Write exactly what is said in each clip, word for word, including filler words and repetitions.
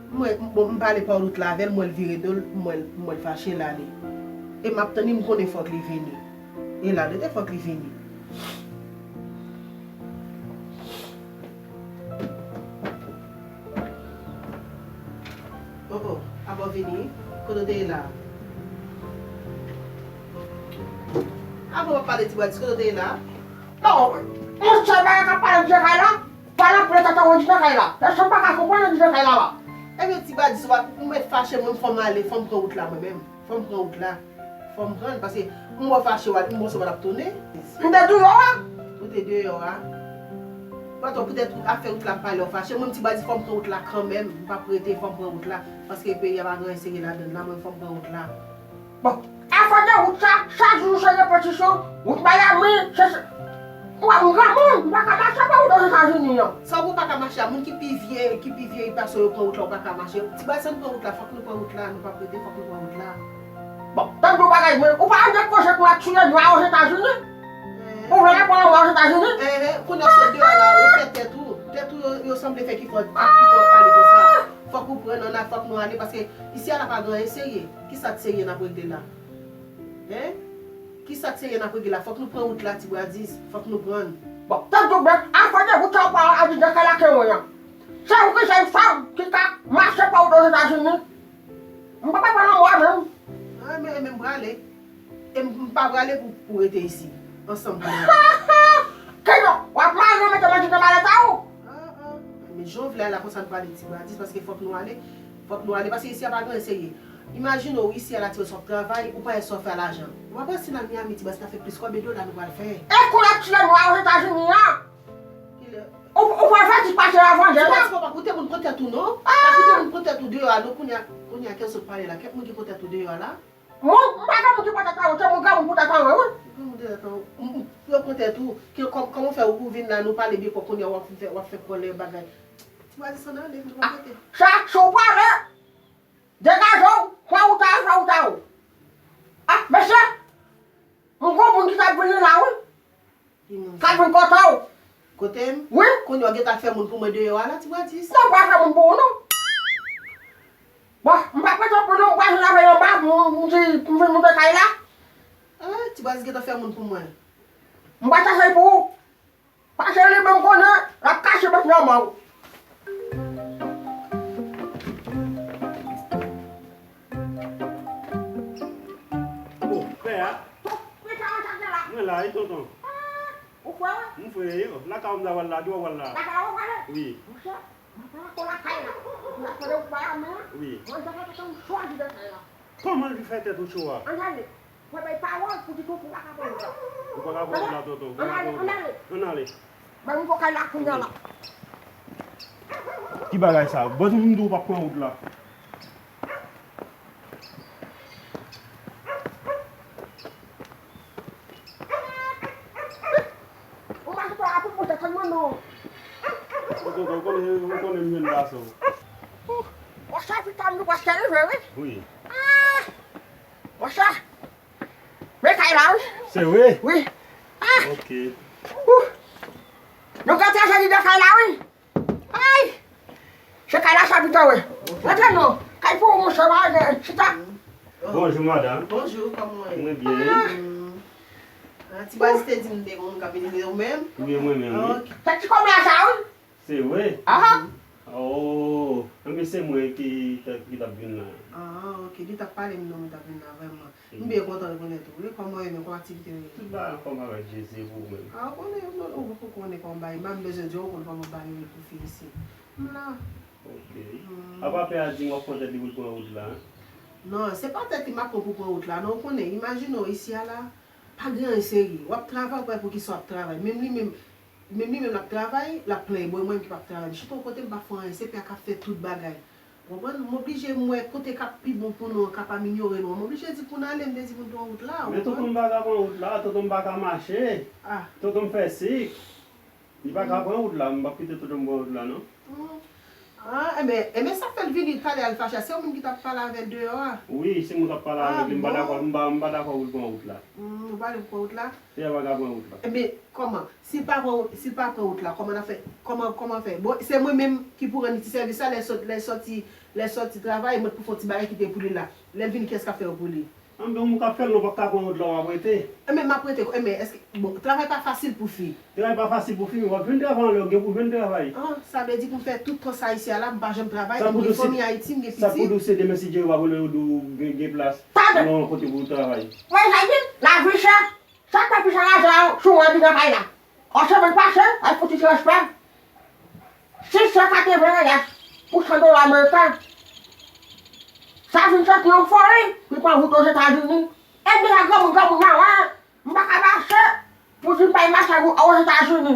M wè, m, bon, m pale pa wout la avè l, m wè l vire do l, m wè l, m wè l fache, l ale. E m ap tann li, m konnen fòk li vini. E l al rete, fòk li vini. Oh, oh, apa w vini? Kote w te ye la? Apa w ap pale Ti Bradis, kote w te ye la? Non, monchè, bagay k ap pale nan kay la. Pale anpil, tata, w di nan kay la. Pèsonn pa ka konprann, w di nan kay la, la. Ebyen, Ti Bradis, w ap, ou mèt fache, mwen, fò m ale, fò m pran wout la, mwen menm. Fò m pran wout la. Fò m pran, paske m wè w fache, w ap, m panse w pa t ap tounen. M te deyò a. Ou te deyò a. Patwon, poutèt afè wout la m pale w fache. Mwen, m Ti Bradis, fò m pran wout la kanmenm. M p ap rete, fò m pran wout la. Paske peyi a pa gen anyen serye ladan l la, mwen, fò m pran wout la. Bon, afè de wout sa, chak jou se repetisyon. Wout Miami, se, se, m granmoun, m pa ka mache pa wout Ozetazini an. Sa w pa ka mache a, moun ki pi vye, ki pi vye pase w yo pran wout la, ou pa ka mache. Ti Bradis, ann pran wout la, fòk nou pran wout la, nou p ap rete, fòk nou pran wout la. Bon, tann yon bagay, men ou pa annik koze pou al tiye nwa Ozetazini? Ou vle pran lanmò Ozetazini? Enhen, kounye a se deyò la, ou fè tèt ou. Tèt ou yo, yo sanble fè ki fò, ki fò pale konsa. Fòk ou pran nan, fòk nou ale, paske isi a la pa gen anyen serye. Kisa k serye n ap regle la? Hein? Kisa k serye n ap regle la? Fòk nou pran wout la, Ti Bradis. Fòk nou pran l. Bon, tann yon bagay, afè de wout sa ou pa al di nan kay la ke mwen an. Se ou ki sèl fanm ki ka mache pa wout Ozetazini. M pa pral pran lanmò a menm. Ah, men, men m prale. E m, m pa prale pou, pou rete isi. Ansanm pou nou. Kenyon, w ap mare mete manje nan malèt a ou? Ah, ah. Men jan w vle a la konsa nou prale Ti Bradis, paske fòk nou ale. Fòk nou ale, paske isi a pa gen anyen serye. Imajine w isi a la ti wè sa w ap travay, ou pa wè sa w fè a lajan. Ou pa panse si n al Miami Ti Bradis ta fè plis kòb e dola nou pral fè? E kounye a ti lè nou al Ozetazini an? Kilè? Ou, ou pral fè ti pase avan jè la. Ti Bradis, pa koute moun pran tèt ou non. Pa koute moun pran tèt ou deyò a non, kounye a, kounye a kè sot pale la. Kèt moun ki pran tèt ou deyò a la. Mwen, m pa gen moun ki pran tèt mwen, se mwen granmoun pou tèt mwen, wi. Granmoun pou tèt mwen, m, m, yo pran tèt ou. Ki, kòm, kòman w fè ou, ou vin la, nou pale byen, kounye a w ap fè, w ap fè kòlè bagay. Ti Bradis, ann ale, nou pa rete. Sa, si w pale, degaje w, pran wout a ou, fè wout a ou. Ah, mesye, m gon moun ki t ap vini la, wi. Ki moun sa? K ap vin kote w. Kote m? Wi. Kounye a w gentan fè moun pou mwen deyò a la, Ti Bradis. Non, m pa fè moun pou ou, non. Bon, m pa prete pou nou, m pral vin avè yon bab, m, m di, m vin moute kay la. Ah, Ti Bradis gentan fè moun pou mwen. M pral chache pou ou. Pase li, men m konnen, l ap kache bèt nan men w. Oh, pè a. Mwen la, e tonton. Ou kwè? M fre, lakay ou m ta pral la, dwe pral la. Lakay ou pral? Wi. Monchè, m pa ko lakay la. M ap fè ou pa la men. Wi. Mwen, jan fè tonton m chwazi de kay la. Kòman l fè tèt ou cho a? Ann ale. Mwen bay pawòl pou di tonton pa ka pran wout la. Ou pa ka pran wout la, tonton. Ou pa ka pran wout la. Ann ale, ann ale. Ann ale. Ban m gon kay la kounye a la. Ki bagay sa? Bon, m di w pa pran wout la. Ou mache pa pou monte kòlman non. Ou konnen, ou konnen, ou konnen m jwenn gason. Monchè, pitit nou prèske rive, wi. Wi. Ah! Monchè, men kay la, wi. Se vre? Wi. Ah! Ok. Ouh! Nou gen trezè de kay la, wi. Ay! Se kay la sa pito, wi. Rantre non. Kay pou ou, monchè, pa gen chita. Bonjou, madanm. Bonjou, kòman w ye? Mwen byen. Ah, Ti Bradis te di m te gen yon moun k ap vini, se ou menm? Wi, mwen menm, wi. Ah, ok. Se ti kòm la sa, wi. Se vre? Aha. Oh, enben se mwen ki t ap, ki t ap vin la. Ah, ok. Li t ap pale m non, mwen t ap vin la, vrèman. M byen kontan rekonèt ou, wi. Kòman w ye menm? Kòman aktivite yo ye? Tout bagay anfòm avèk Jezi, e pou ou menm? Ah, ou konnen, ou, ou, ou konnen kòman bagay, m pa bezwen di w, ou konn kòman bagay yo ye pou fi isi. M la. Ok. Apa pè a di m w ap pran tèt li pou l pran wout la, en? Non, se pa tèt li m ap pran pou pran wout la, non, ou konnen, imajine w isi a la, pa gen anyen serye. W ap travay, ou pa wè poukisa w ap travay. Menm li menm, Menm li menm l ap travay, l ap plenyen. Bon, e mwen menm ki p ap travay. M chita yon kote, m pa fè anyen, se pè a k ap fè tout bagay. Ou konprann? M oblije, m wè kote k ap pi bon pou nou an, k ap amilyore nou an. M oblije di pou n ale, m te di pou n pran wout la, ou konprann? Men tonton m pa ka pran wout la, tonton m pa ka mache. Ah. Tonton m fè sik. Li pa ka pran wout la, m p ap kite tonton m pran wout la, non. Hmm. Ah, enben, enben sa fè l vini. Pale al fache a, se ou menm ki t ap pale avè l deyò a? Wi, se mwen k ap pale avèk li. M pa dakò, m pa, m pa dakò pou l pran wout la. Hmm, ou pa vle l pran wout la? Se yon vagabon wout la. Ebyen, kòman? Si l pa pran, si l pa pran wout la, kòman n ap fè? Kòman, kòman fè? Bon, se mwen menm ki pou rann li ti sèvis la, lè l sot, lè l sòti, lè l sòti travay, mwen pou fè yon ti bagay kite pou li la. Lè l vini, kiyès k ap fè yo pou li? Anben, moun k ap fè l, non, w ap ka pran wout la, w ap rete. Enben, m ap rete, enben, èske, bon, travay pa fasil pou fi. Travay pa fasil pou fi, men w ap jwenn travay anlè, w gen pou jwenn travay. Ah, sa vle di pou m fè tout tan sa isi a la, m pa janm travay, m gen fanmi Ayiti, m gen pitit. Sa pou di w se demen si Dye vle w ap rele yo di w gen, gen plas nan yon kote pou w travay. Mwen, sa di, lavi chè. Chak fwa fi sa lajan sou mwen vin nan kay la. Yon semèn pase, al fouti transfè sis san katreven riyas pou san dola ameriken. Sa vin santi yon foli, li pran wout Ozetazini. Ebyen, granmoun, granmoun nan, wè, m pa ka mache pou di m pa mache Ozetazini.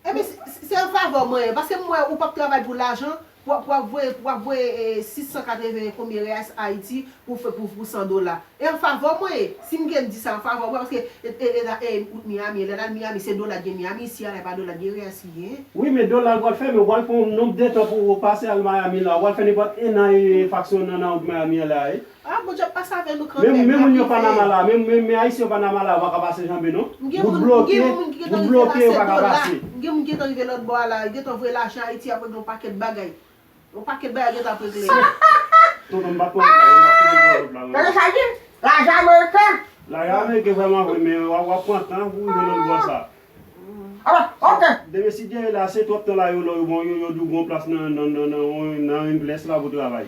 Ebyen, se, se, se yon favè mwen ye, paske m wè ou p ap travay pou lajan, pou, pou ap voye, pou ap voye, e, sis san katreven konbyen riyas Ayiti pou fè, pou, pou san dola. E yon favè mwen ye. Si m gen di sa, yon favè mwen, paske, e, e, e, e, ou t Miami, lè n al Miami, se dola k gen Miami, isi a la, e pa dola k gen riyas ki genyen. Wi, men dola l pral fè, men w pral pran yon nonb de tan pou w pase al Miami la. W pral fè nenpòt en an e, e, faksyon nan, nan wout Miami an la, e. Ah, Bondye ap pase avè nou kanmenm. Menm, menm moun yo Panama la, menm, menm, menm Ayisyen yo Panama la, yo pa ka pase janbe, non. M gen moun, m gen moun ki gentan rive pase dola. M gen moun ki gentan rive lòt bò a la, yo gentan voye lajan Ayiti, ap regle yon pakèt bagay. Yon pakèt bagay gentan ap regle. Tonton, m pa t konn la, m pa t konn la, la. Tande sa di? Lajan ameriken. Lajan ameriken vrèman vre, men w ap, w ap pran tan pou w rive lòt bò sa. Ah, ok. Demen si Dye vle la, se twòp tan la yo, yo, yo, yo di w gon plas nan, nan, nan, nan, nan Englès la pou travay.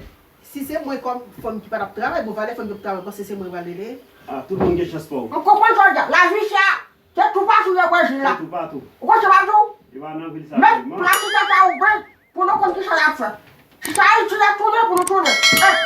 Si se mwen kòm fanm ki pa t ap travay, bon, valè fanm ki p ap travay, panse se mwen pral rele. Ah, tout moun gen chans pa w. M konprann sa w di a. Lavi chè, se toupatou nan Brezil la. Se toupatou. Ou konn sa m ap di w? E pa nan vil sa sèlman. Men plas ou tata ou byen pou nou konn kisa n ap fè. Si se Ayiti n ap tounen, pou nou tounen. Eh,